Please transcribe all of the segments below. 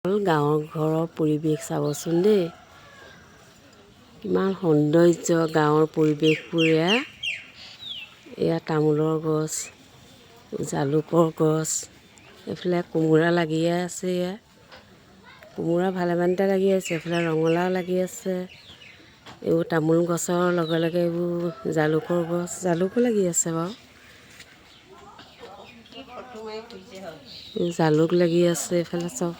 গাঁৱৰ ঘৰৰ পৰিৱেশ চাবচোন দেই, কিমান সৌন্দৰ্য গাঁৱৰ পৰিৱেশবোৰ। এয়া এয়া তামোলৰ গছ, জালুকৰ গছ, এইফালে কোমোৰা লাগিয়ে আছে। এয়া কোমোৰা ভালেমানটা লাগি আছে। এইফালে ৰঙালাও লাগি আছে। এইবোৰ তামোল গছৰ লগে লগে এইবোৰ জালুকৰ গছ, জালুকো লাগি আছে বাৰু। জালুক লাগি আছে এইফালে চব।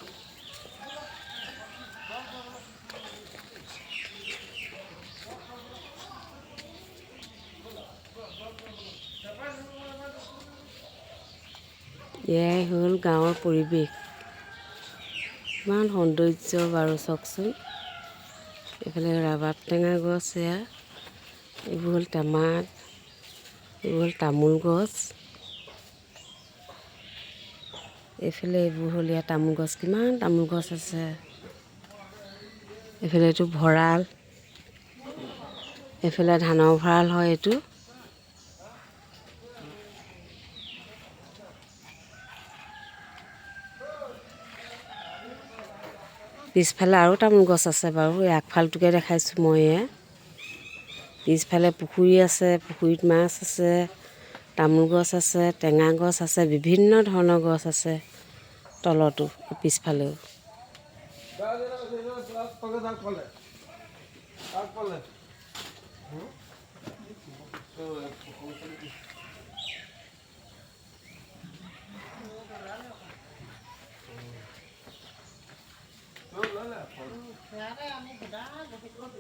এয়াই হ'ল গাঁৱৰ পৰিৱেশ, ইমান সৌন্দৰ্য বাৰু চাওকচোন। এইফালে ৰাবাব টেঙা গছ, এয়া এইবোৰ হ'ল টেমাত, এইবোৰ হ'ল তামোল গছ। এইফালে এইবোৰ হ'ল ইয়াত তামোল গছ, কিমান তামোল গছ আছে। এইফালে এইটো ভঁৰাল, এইফালে ধানৰ ভঁৰাল হয় এইটো। পিছফালে আৰু তামোল গছ আছে বাৰু, এই আগফালটোকে দেখাইছোঁ মই। এয়া পিছফালে পুখুৰী আছে, পুখুৰীত মাছ আছে, তামোল গছ আছে, টেঙা গছ আছে, বিভিন্ন ধৰণৰ গছ আছে তলতো পিছফালেও।